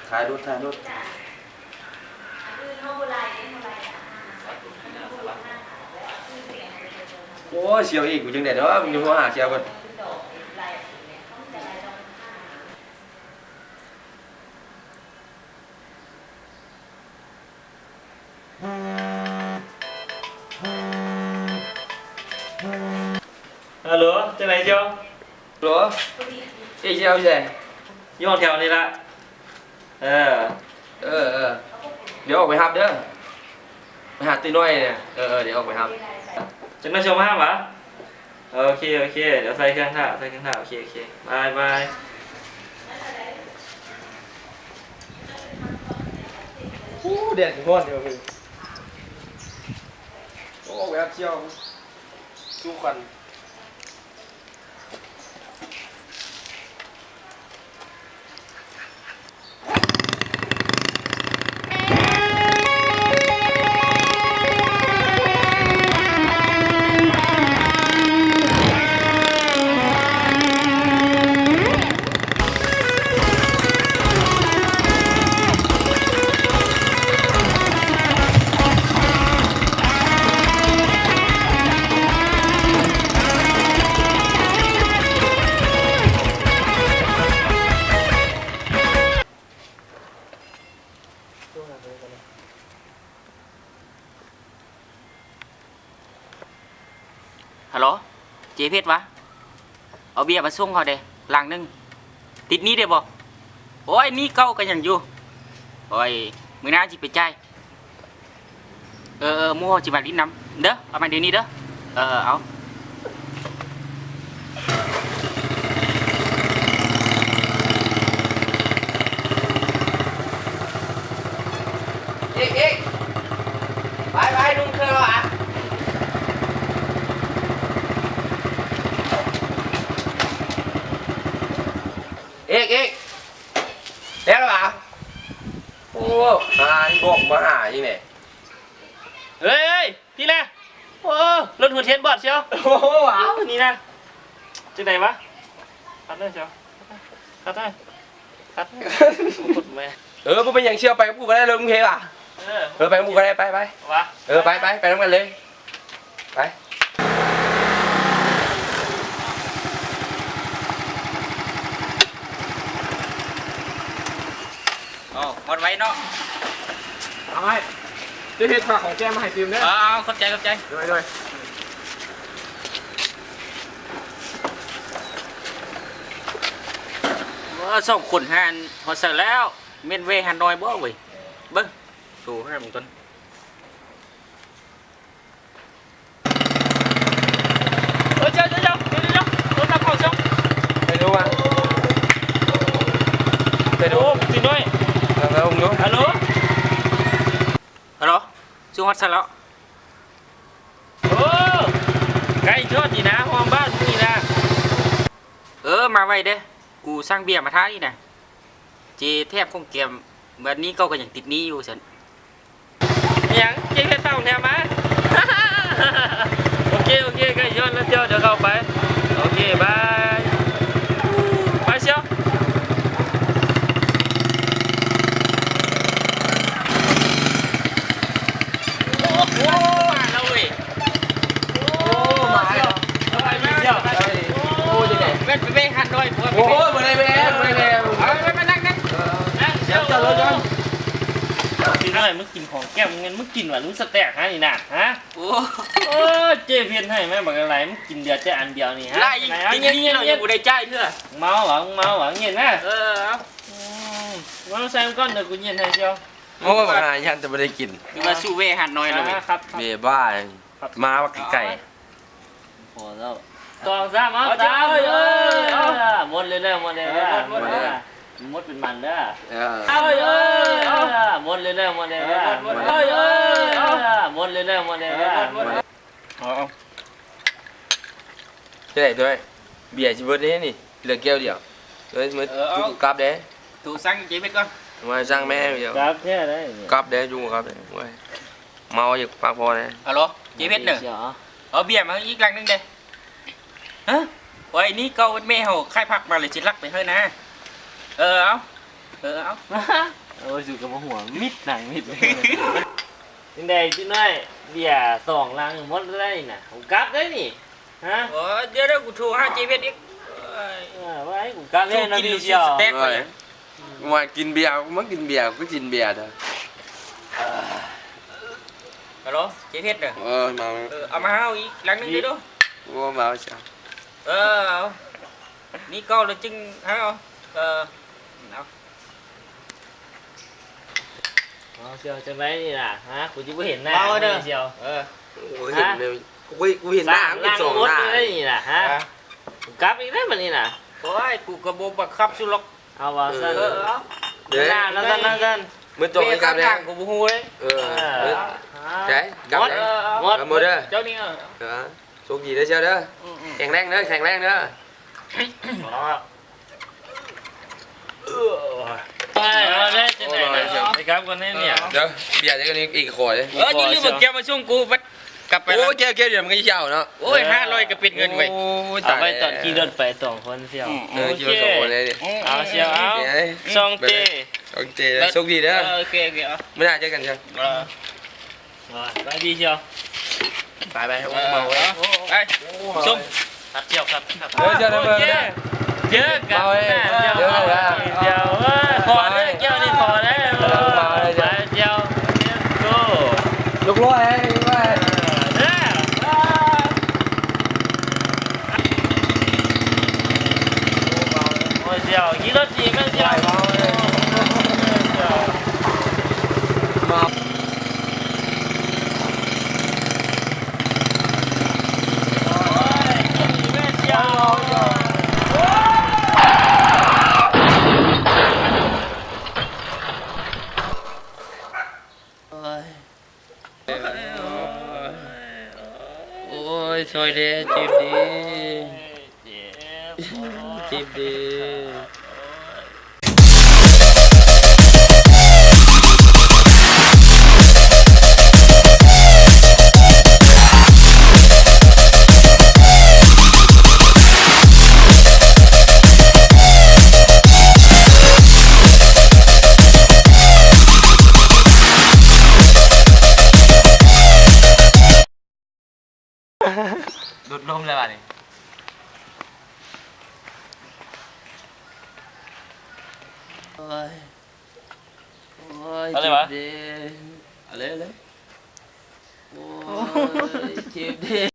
ຖ່າຍຮູບ ຖ່າຍຮູບ. ໂອ້ຍ ສ່ຽວອີກ ກູຈັ່ງໃດເນາະ ມຶງໂທຫາສ່ຽວກ່ອນ. ຮັລໂຫຼ ຈັ່ງໃດສ່ຽວ? ຮັລໂຫຼ ເອ ສ່ຽວຢູ່ໃສ? ຢູ່ຫ້ອງແຖວນີ້ລະ. ເອີ ເອີ ເອີ ດຽວອອກໄປຮັບເດີ ໄປຫາຕິນ້ອຍນີ້. ເອີ ເອີ ດຽວອອກໄປຮັບ. ຈັກໜ້ອຍຊິມາຫາຫວາ? ໂອເຄ ໂອເຄ ດຽວໃສ່ເຄື່ອງຖ້າ ໃສ່ເຄື່ອງຖ້າ. ໂອເຄ ໂອເຄ ບາຍ ບາຍ. ໂອ້ ແດດກໍຮ້ອນຢູ່. ໂອ້ ແວບສ່ຽວ ສູ້ກັນ. ຮັລໂຫຼ ເຈເພັດຫວາ? ເອົາເບຍມາສົ່ງເຂົາແດ່ ລັງໜຶ່ງ. ຕິດໜີ້ໄດ້ບໍ່? ໂອ້ຍ ໜີ້ເກົ່າກໍຍັງຢູ່. ໂອ້ຍ ມື້ໜ້າຊິໄປຈ່າຍ. ເອີ ເອີ ໝູ່ເຮົາຊິມາຫຼິ້ນນຳເດີ ເອົາມາດຽວນີ້ເດີ. ເອີ ເອີ ເອົາ. ເອກ ເອກ ໄປ ໄປ ລຸງເຄີຍວ່າ ເອກ ເອກ ແລ້ວຫວາ? ໂອ້ ຫາອີບອກມາຫາອີກແນ່. ເອີຍ ພີ່ນະ ໂອ້ ລົດຫຸນເຫັນບອດຊຽວ. ໂອ້ ຫວາ ນີ້ນະ ຈັ່ງໃດຫວາ? ຄັດເດີຊຽວ ຄັດເດີ ຄັດເດີ. ເອີ ບໍ່ເປັນຫຍັງຊຽວ ໄປກັບກູກໍໄດ້ ລົດມຶງເພຫວາ? ເອີ ເອີ ໄປກັບກູກໍໄດ້ ໄປ ໄປ ຫວາ? ເອີ ໄປ ໄປ ໄປນຳກັນເລີຍ ໄປ. ໂອ້ ໝົດໄວເນາະ. ເອົາ ອ້າຍ ເຈເພັດ ຝາກຂອງແກ້ມມາໃຫ້ຕື່ມເດີ. ເອົາ ຂອບໃຈ ຂອບໃຈ. ໂດຍ ໂດຍ. ໂອ້ ສອງຄົນຫັ້ນ ຮອດໃສແລ້ວ? ແມ່ນແວ່ຫັ້ນໜ້ອຍບໍ່ເວີຍ? ເບິ່ງ ໂທຫາມັນກ່ອນ. ເອີ ເຈົ້າ ເຈົ້າ ເຈົ້າ ໂທສັບເຂົ້າຊ່ອງ ໄປດູວ່າ ໄປດູ ໂອ້ ຕິດໜ້ອຍ ເອີ ເອີ ເບິ່ງດູ. ຮັລໂຫຼ ຮັລໂຫຼ ສຸຮອດໃສແລ້ວ? ໂອ້ ໃກ້ຈອດນີ້ນະ ຫ້ອງບ້ານນີ້ນະ. ເອີ ມາໄວເດ້ ກູສັ່ງເບຍມາຖ້ານີ້ນະ. ເຈແຖມຂອງແກ້ມ ບາດນີ້ເຂົາກໍຍັງຕິດໜີ້ຢູ່ຊັ້ນ. ອີຫຍັງ? ເຈເຮັດເຕົ້າແຖມມາ? ໂອເຄ ໂອເຄ ໃກ້ຍ້ອນແລ້ວ ດຽວເຂົ້າໄປ. ໂອເຄ ບາຍ ບາຍຊຽວ. ໂອ້ ມາແລ້ວເວີຍ. ໂອ້ ມາແລ້ວ ສະບາຍດີຊຽວ. ໂອ້ ຈັ່ງໃດ? ແມ່ນໄປເບິ່ງຫາດດອຍບໍ່? ໂອ້ ບໍ່ໄດ້ແວ່ ບໍ່ໄດ້ແວ່. ເອົາ ໄປ ໄປ ໄປ ນັ່ງ ນັ່ງ ນັ່ງຊຽວ. ເຈົ້າລົງກ່ອນ. ຕີນ້ອຍ ມຶງກິນຂອງແກ້ມ ແມ່ນມຶງກິນຫວາ ລູກສະແຕັກຫານີ້ນະ ຮະ? ໂອ້ ໂອ້ ເຈເຮັດໃຫ້ມາບັກຫຼາຍ ມຶງກິນເຫຼືອແຕ່ອັນດຽວນີ້ ຮະ? ຫຼາຍອີກ ຕິດໜີ້ແລ້ວຍັງບໍ່ໄດ້ຈ່າຍເທື່ອ. ເມົາຫວາ ເມົາຫວາ ເຢັນນະ. ເອີ ເອົາ ອືມ ເອົາໃສ່ມັນກ່ອນ ດຽວກູເຢັນໃຫ້ຊຽວ. ໂອ້ຍ ບັກຫາ ຢ້ານແຕ່ບໍ່ໄດ້ກິນ ຄືວ່າສູ້ແວ່ຫາດນ້ອຍແລ້ວເວີຍ. ເບບ້າ ມາບັກໄກ່. ພໍແລ້ວ ສອງ ສາມ ເອົາ ສາມ ເອີ ເອົາ ໝົດເລີຍເດີ ໝົດເລີຍເດີ ໝົດເລີຍ ໝົດເປັນມັນເດີ. ເອີ ເອົາ ເອີ ໝົດເລີຍເດີ ໝົດເລີຍເດີ ໝົດເລີຍເດີ ໝົດເລີຍເດີ. ເອົາ ເອົາ ຈະໄດ້ດ້ວຍ ເບຍຊິເບິດເດ້ນີ້ ເຫຼືອແກ້ວດຽວ. ເອີ ເອົາ ກັບເດ້ ໂທສັ່ງເຈເພັດກ່ອນ ມາສັ່ງແມ່ດຽວ ກັບແທ້ໄດ໋ ກັບເດ້ ຈຸ່ມກັບເດ້. ໂອ້ຍ ເມົາຢູ່ປາກພໍແດ່. ຮັລໂຫຼ ເຈເພັດເດີ ເອົາເບຍມາອີກລັງໜຶ່ງເດ້. ຮະ? ໂອ້ຍ ໜີເກົ່າແມ່ເຮົາຂາຍຜັກມາແລ້ວຊິລັກໄປເຮີນະ. ເອີ ເອົາ ເອີ ເອົາ. ໂອ້ຍ ສູກໍບໍ່ຫົວມິດນາງມິດ. ຈັ່ງໃດຕິນ້ອຍ ເບຍສອງລັງໝົດແລ້ວນີ້ນະ ກູກັບເດ້ນີ້. ຮະ? ໂອ້ຍ ດຽວໆ ກູໂທຫາເຈເວັດອີກ. ເອີຍ ເອີ ວ່າໃຫ້ກູກັບແລ້ວນະ ກິນລູກຊິນສະເຕັກ. ວ່າກິນເບຍ ມາກິນເບຍ ກູກິນເບຍເດີ້. ຮັລໂຫຼ ເຈເວັດເດີ. ເອີ ມາ ເອີ ເອົາມາເຮົາອີກລັງໜຶ່ງເດີ. ໂອ້ ມາເຈົ້າ. ເອີ ເອົາ ນີ້ກໍລະຈຶ່ງເອົາ. ເອີ ເອົາ. ເອົາ ສ່ຽວ ຈັ່ງໃດນີ້ນະ? ຮະ? ກູຊິບໍ່ເຫັນໜ້າເດີ ສ່ຽວ. ເອີ ກູເຫັນ ກູ ກູເຫັນໜ້າມັນເປັນສອງໜ້ານີ້ນະ. ຮະ? ກັບອີກແລ້ວບັດນີ້ນະ. ໂອ້ຍ ກູກໍບໍ່ບັງຄັບສຸດຫຼອກ. ເອົາວ່າຊັ້ນ. ເອີ ເອົາ. ເດີ ໜ້ານັ້ນຊັ້ນ ນັ້ນຊັ້ນ. ມື້ຕົກກັບແລ້ວ ກູບໍ່ຮູ້ເລີຍ. ເອີ ເອີ ໄດ້ກັບແລ້ວ. ໝົດ ເອົາ ໝົດເດີ ເຈົ້ານີ້. ເອີ ໂຊກດີເດີສ່ຽວເດີ. ແຂງແຮງເດີ ແຂງແຮງເດີ. ເອີ ເອົາໄດ້ຈັ່ງໃດນະ? ໄປກັບກ່ອນແນ່ນີ້. ເດີ ເບຍຈັກອີກຂໍເດີ. ເອີ ຢ່າລືມເອົາແກ້ວມາສົ່ງກູ ບັດກັບໄປ. ໂອ້ ແກ້ວ ແກ້ວດຽວມັນກໍເຊົາເນາະ. ໂອ້ຍ ຫ້າຮ້ອຍກໍເປັນເງິນເວີຍ. ໂອ້ຍ ຕາຍ ເອົາໄປຕອນຂີ່ລົດໄປສອງຄົນສ່ຽວ. ເອີ ໂອເຄ ສອງຄົນເລີຍ. ເອົາສ່ຽວ ເອົາ ສ່ຽວ ເອົາ ສອງເຕ. ໂອເຄ ໂຊກດີເດີ. ເອີ ໂອເຄ ໂອເຄ ເອົາ ມື້ໜ້າເຈີກັນສ່ຽວ. ເອີ ສະບາຍດີສ່ຽວ. ໄປ ໄປ ໂອ້ ເມົາເວີຍ. ໄປ ສົ່ງ ຄັບສ່ຽວ ຄັບ ຄັບ. ເອີ ເຈີກັນ ເຈີກັນ. ເມົາເວີຍ ເຈີກັນ. ເອີ ຂໍເດີ ແກ້ວນີ້ຂໍເດີ. ເອີ ເມົາເວີຍ ໄປສ່ຽວ. ລູກຫຼ້ອຍ ເອີ ເດີ. ໂອ້ຍ ສ່ຽວ ຂີ່ລົດດີແມ່ນສ່ຽວ. ໂອ້ຍ ໂອ້ຍ ຊ່ອຍແດ່ ເຈັບເດ້ ເຈັບເດ້. ຫຼຸດລົມແລ້ວບາດນີ້. ໂອ້ຍ ໂອ້ຍ ເອົາເລີຍຫວາ? ເຈັບເດ້ ເອົາເລີຍ ເອົາເລີຍ. ໂອ້ຍ ເຈັບເດ້.